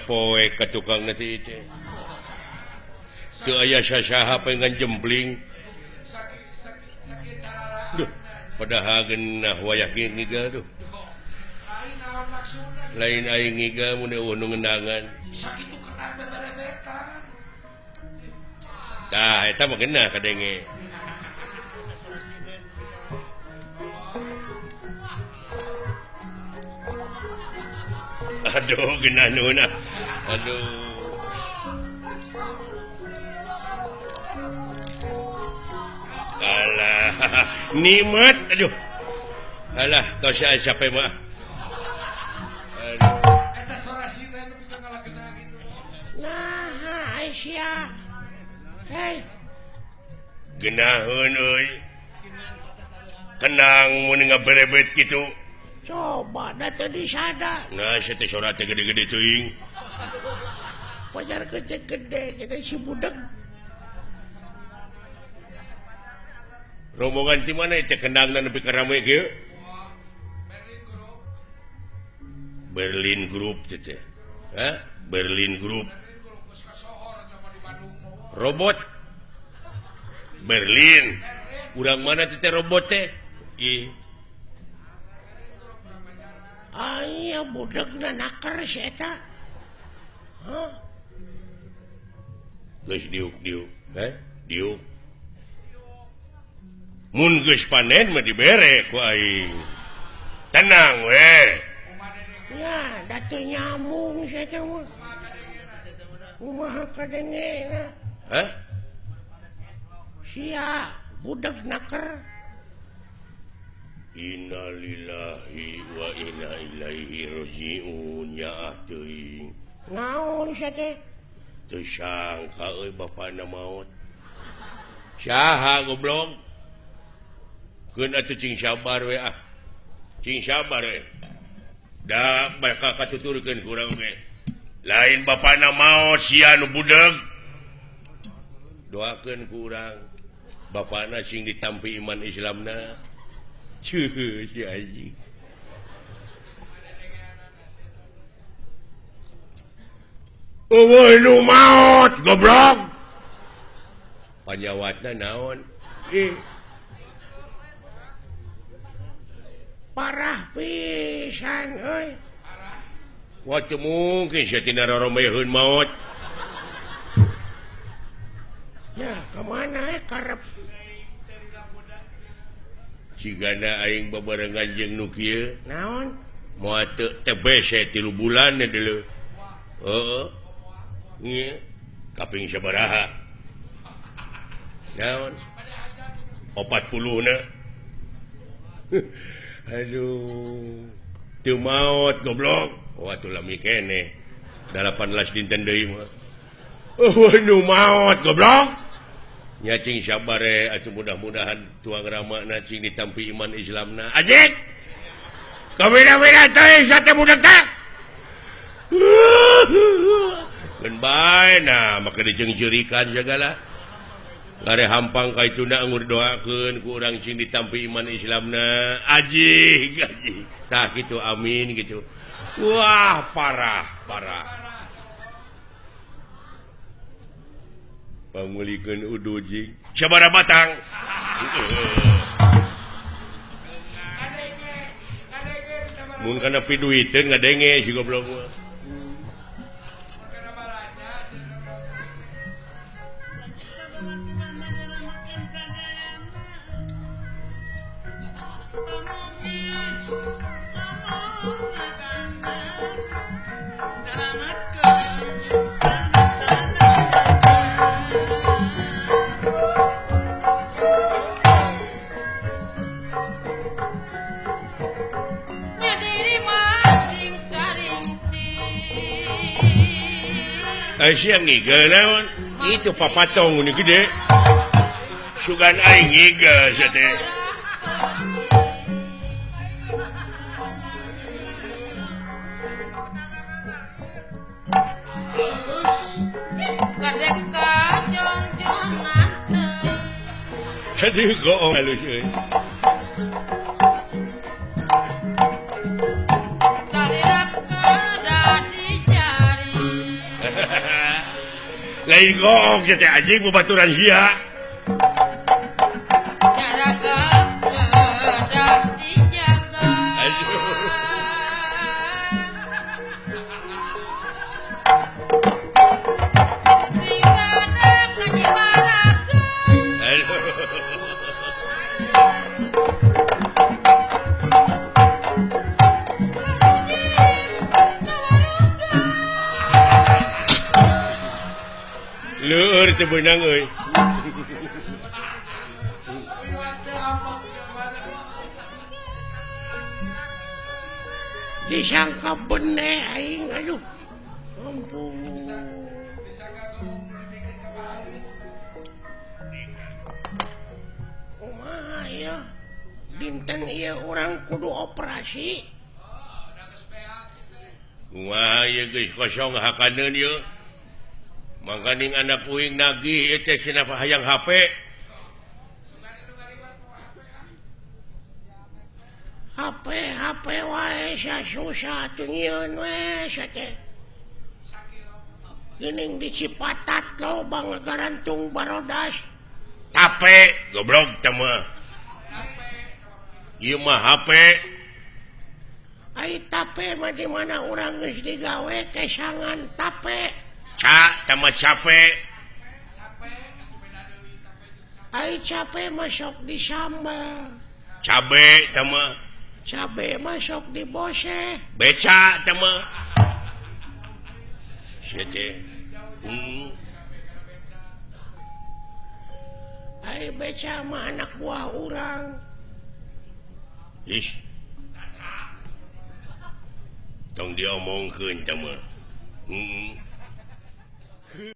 Poe ka tukang teh teu aya sasaha pengen jempling. Duh, padahal geunah wayah ngigal duh. Lain aing ngigal mun eueuh nu ngendangan. Sakitu kena beberebetan. Tah eta mah geunah kadenge. Aduh geunah nuhun ah. Aduh. Alah, nikmat aduh. Alah, tos aya sape mah. Aduh. Eta sora siren nu pikeun ngalakeuna kitu. Nah, Aisyah. Hei. Geunaheun euy. Kenang mun ngaberebet kitu. Coba da teu disada. Nah, sia teh sora teh gede-gede teuing. Pajar gede-gede jadi si budeg. Rombongan ti mana teh kendangna nepi ka rame kieu? Berlin Group teh teh. Hah? Berlin Group. Robot Berlin. Urang mana teh robot teh? Ih. Aya budegna naker si eta. Hah? Geus diuk-diuk, heh? Diuk. Mun geus panen mah dibere ku aing. Tenang we. Ya, da teu nyambung si eta mah. Kumaha kadengena? Hah? Sia budeg naker. Innalillahi wa inna ilaihi rajiun ya teuing. Naon sia teh? Teu sangka euy bapana maot. Saha goblok? Keun atuh cing sabar we ah. Cing sabar we. Da bakal katuturkeun ku urang ge. Lain bapana maot sia nu budeg. Doakeun ku urang bapana sing ditampi iman Islamna. Cuh, si anjing. Eueuh nu maot goblok. Panyawatna naon? Ih. Parah pisan euy. Wah teu mungkin sia tina roromeheun maot. Ya, kemana karep? Cigana aing babarengan jeung nu kieu. Naon? Moal teu TBC 3 bulan deuleu. Heeh. Ieu kaping sabaraha? Naon? 40 na. Aduh. Teu maot goblok. Oh atuh lami keneh. 18 dinten deui mah. Oh nu maot goblok. Nya cing sabare atuh mudah-mudahan tuang ramana cing ditampi iman Islamna. Ajik. Kabeda-beda teh sate budak teh. Keun bae nah make dijeungjeurikan sagala. Ngare hampang ka ituna anggur doakeun ku urang cing ditampi iman Islamna. Ajik, ajik. Tah kitu amin gitu. Wah, parah, parah. Pangulikeun udu jing sabaraha batang. Mun kana piduiteun ngadenge si goblok mah. Sia ngigel naon? Itu papatong nu gede. Sugan aing ngigel sia teh. Aduh goong halus euy. Lain goong sia teh anjing babaturan sia. Leur teu beunang euy. Disangka bene aing aduh. Ampun. Kumaha ya? Dinten ieu urang kudu operasi. Kumaha ieu geus kosong hakaneun ieu. Mangkaning anak uing nagih ieu teh cenah hayang HP. HP HP wae sia susah atuh nyieun we sia teh. Geuning di Cipatat loba ngagarantung barodas. Tape goblok teh mah. Ieu mah HP. Ai tape mah di mana urang geus digawe kesangan tape. Ca tama cape. Ai cape masuk di sambal. Cabe tama. Cabe masuk di bose. Beca tama. Sia teh. Ai beca mah anak buah urang. Ih. Tong diomongkeun tama.